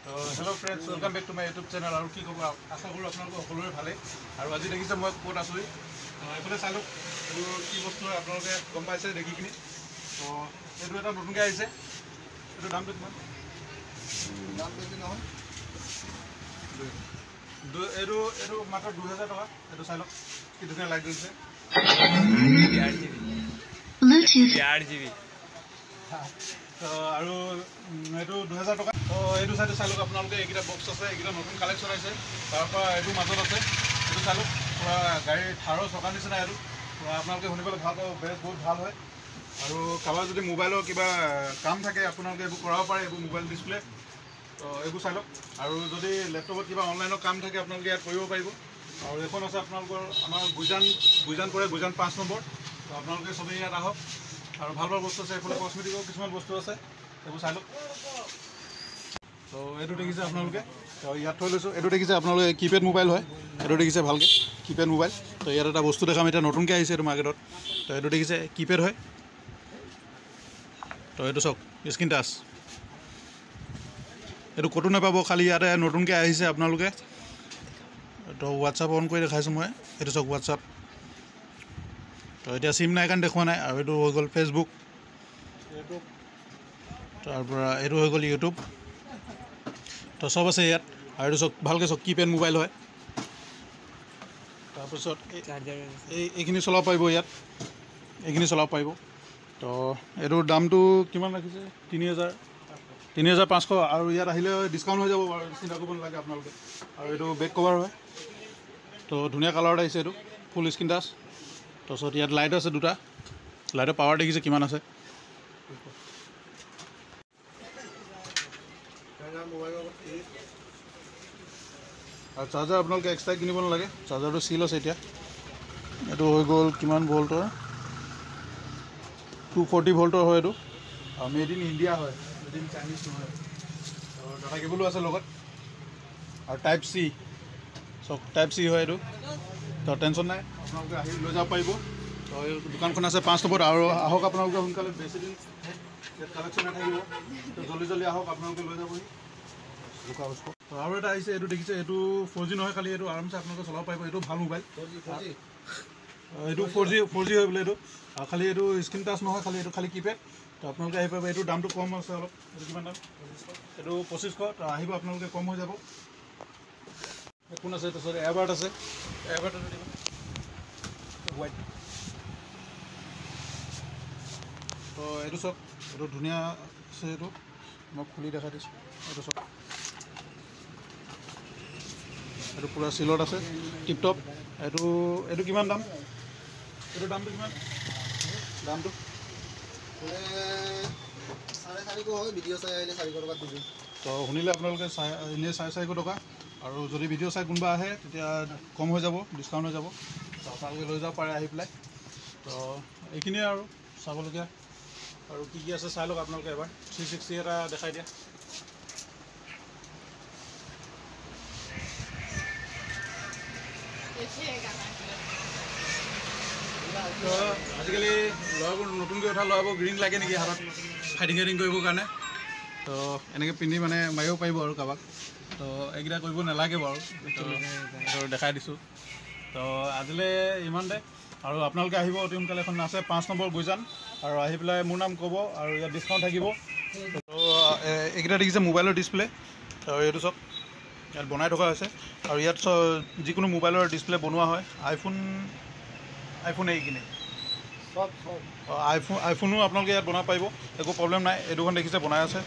Hello friends, welcome back to my YouTube channel. আৰু কি ক'ব, আশা কৰোঁ আপোনালোকৰ সকলোৰে ভালেই। আৰু আজি দেখিছে মই ক'ত আছোঁ। এইফালে চাই লওক, এইটো কি বস্তু হয় আপোনালোকে গম পাইছে দেখি কিনি। তো এইটো এটা নতুনকৈ আহিছে। এইটো দামটো কিমান? দাম বেছি নহয়। এইটো মাত্ৰ 2000 টকা। এইটো চাই লওক কি ধুনীয়া লাইট জ্বলিছে। 8 GB। তো আৰু এইটো 2000 টকা। তো এইটো চাইডে চাই লওক আপোনালোকে, এইকেইটা বক্স আছে, এইকেইটা নতুন কালেকশ্যন আহিছে। তাৰ পৰা এইটো মাজত আছে, এইটো চাই লওক, পূৰা গাড়ীৰ থাৰৰ চকা নিচিনা। এইটো পূৰা আপোনালোকে শুনিবলৈ ভাল পাব, বেছ বহুত ভাল হয়। আৰু কাৰোবাৰ যদি মোবাইলৰ কিবা কাম থাকে, আপোনালোকে এইবোৰ কৰাব পাৰে, এইবোৰ মোবাইল ডিছপ্লে। তো এইবোৰ চাই লওক। আৰু যদি লেপটপত কিবা অনলাইনৰ কাম থাকে, আপোনালোকে ইয়াত কৰিব পাৰিব। আৰু এইখন আছে আপোনালোকৰ আমাৰ গুইজান, গুইজান পৰে, গুইজান 5 নম্বৰ। তো আপোনালোকে চবেই ইয়াত আহক। আৰু ভাল ভাল বস্তু আছে। এইফালে কচমেটিকৰ কিছুমান বস্তু আছে, এইবোৰ চাই লওক। তো এইটো দেখিছে আপোনালোকে, তো ইয়াত থৈ লৈছোঁ। এইটো দেখিছে আপোনালোকে, কিপেড মোবাইল হয়। এইটো দেখিছে ভালকৈ, কিপেড মোবাইল। তো ইয়াত এটা বস্তু দেখাম, এতিয়া নতুনকৈ আহিছে এইটো মাৰ্কেটত। তো এইটো দেখিছে, কিপেড হয়। তো এইটো চাওক, স্ক্ৰীণ টাচ। এইটো ক'তো নাপাব, খালি ইয়াতে নতুনকৈ আহিছে আপোনালোকে। তো হোৱাটছআপ অন কৰি দেখাইছোঁ মই। এইটো চাওক, হোৱাটছআপ। তো এতিয়া চিম নাই কাৰণে দেখুওৱা নাই। আৰু এইটো হৈ গ'ল ফেচবুক, তাৰপৰা এইটো হৈ গ'ল ইউটিউব। তো চব আছে ইয়াত। আৰু এইটো চাওক ভালকৈ, চাওক, কিপেড মোবাইল হয়। তাৰপিছত এইখিনি চলাব পাৰিব ইয়াত, এইখিনি চলাব পাৰিব। তো এইটোৰ দামটো কিমান ৰাখিছে? 3000, 3500। আৰু ইয়াত আহিলে ডিছকাউণ্ট হৈ যাব বাৰু, চিন্তা কৰিব নালাগে আপোনালোকে। আৰু এইটো বেক কভাৰ হয়। তো ধুনীয়া কালাৰত আহিছে এইটো, ফুল স্ক্ৰীণ টাচ। তাৰপিছত ইয়াত লাইট আছে দুটা, লাইটৰ পাৱাৰ দেখিছে কিমান আছে। মোবাইলৰ লগত ফ্ৰী। আৰু চাৰ্জাৰ আপোনালোকে এক্সট্ৰা কিনিব নালাগে, চাৰ্জাৰটো চিল আছে এতিয়া। এইটো হৈ গ'ল কিমান ভল্টৰ? 240 ভল্টৰ হয় এইটো। আৰু মেড ইন ইণ্ডিয়া হয়, মেড ইন চাইনিজ নহয়। আৰু ডাটা কেবুলো আছে লগত। আৰু টাইপ চি, চব টাইপ চি হয় এইটো। তো টেনশ্যন নাই, আপোনালোকে আহি লৈ যাব পাৰিব। তো এই দোকানখন আছে 5 নম্বৰত। আৰু আহক আপোনালোকে সোনকালে, বেছি দিন ইয়াত কালেকশ্যন নাথাকিব। তো জল্দি জল্দি আহক, আপোনালোকে লৈ যাবহি। তো আৰু এটা আহিছে, এইটো দেখিছে, এইটো 4G নহয়, খালি এইটো আৰামছে আপোনালোকে চলাব পাৰিব। এইটো ভাল মোবাইল। 4G, 4G। এইটো 4G, 4G হয় বোলে এইটো। আৰু খালি এইটো স্ক্ৰীণ টাচ নহয়, খালি এইটো খালি কিপেড। তো আপোনালোকে আহি পাব। এইটোৰ দামটো কম আছে অলপ। এইটো কিমান দাম? এইটো 2500। তো আহিব আপোনালোকে, কম হৈ যাব। কোন আছে? তাৰপিছত এয়াৰবাড আছে, এয়াৰবাড দিব হোৱাইট। তো এইটো চাওক, এইটো ধুনীয়া আছে। এইটো মই খুলি দেখাই দিছোঁ। এইটো চাওক, এইটো পূৰা চিলত আছে, টিপটপ। এইটো কিমান দাম? এইটো দামটো কিমান? দামটো? মানে 450 হয়, ভিডিঅ' চাই আহিলে 400 টকাত দি দিম। তো শুনিলে আপোনালোকে, চাই এনেই 450 টকা। আৰু যদি ভিডিঅ' চাই কোনোবা আহে, তেতিয়া কম হৈ যাব, ডিছকাউণ্ট হৈ যাব। তো আপোনালোকে লৈ যাব পাৰে আহি পেলাই। তো এইখিনিয়ে আৰু চাবলগীয়া। আৰু কি কি আছে চাই লওক আপোনালোকে এবাৰ। 360 এটা দেখাই দিয়া। তো আজিকালি ল'ৰাবোৰ, নতুনকৈ উঠা ল'ৰাবোৰ গ্ৰীণ লাগে নেকি হাতত ফাইটিং চাইটিং কৰিবৰ কাৰণে? তো এনেকৈ পিন্ধি মানে মাৰিব পাৰিব আৰু কাৰোবাক। তো এইকেইটা কৰিব নালাগে বাৰু, তো এইটো দেখাই দিছোঁ। তো আজিলৈ ইমানতে। আৰু আপোনালোকে আহিব অতি সোনকালে। এখন আছে 5 নম্বৰ গুইজান। আৰু আহি পেলাই মোৰ নাম ক'ব আৰু ইয়াত ডিছকাউণ্ট থাকিব। তো এইকেইটা দেখিছে, মোবাইলৰ ডিছপ্লে। তো এইটো চাওক, ইয়াত বনাই থকা হৈছে। আৰু ইয়াত যিকোনো মোবাইলৰ ডিছপ্লে বনোৱা হয়। আইফোন, আইফোন এইখিনি চব চব। আইফোন, আইফোনো আপোনালোকে ইয়াত বনাব পাৰিব, একো প্ৰব্লেম নাই। এই দুখন দেখিছে, বনাই আছে।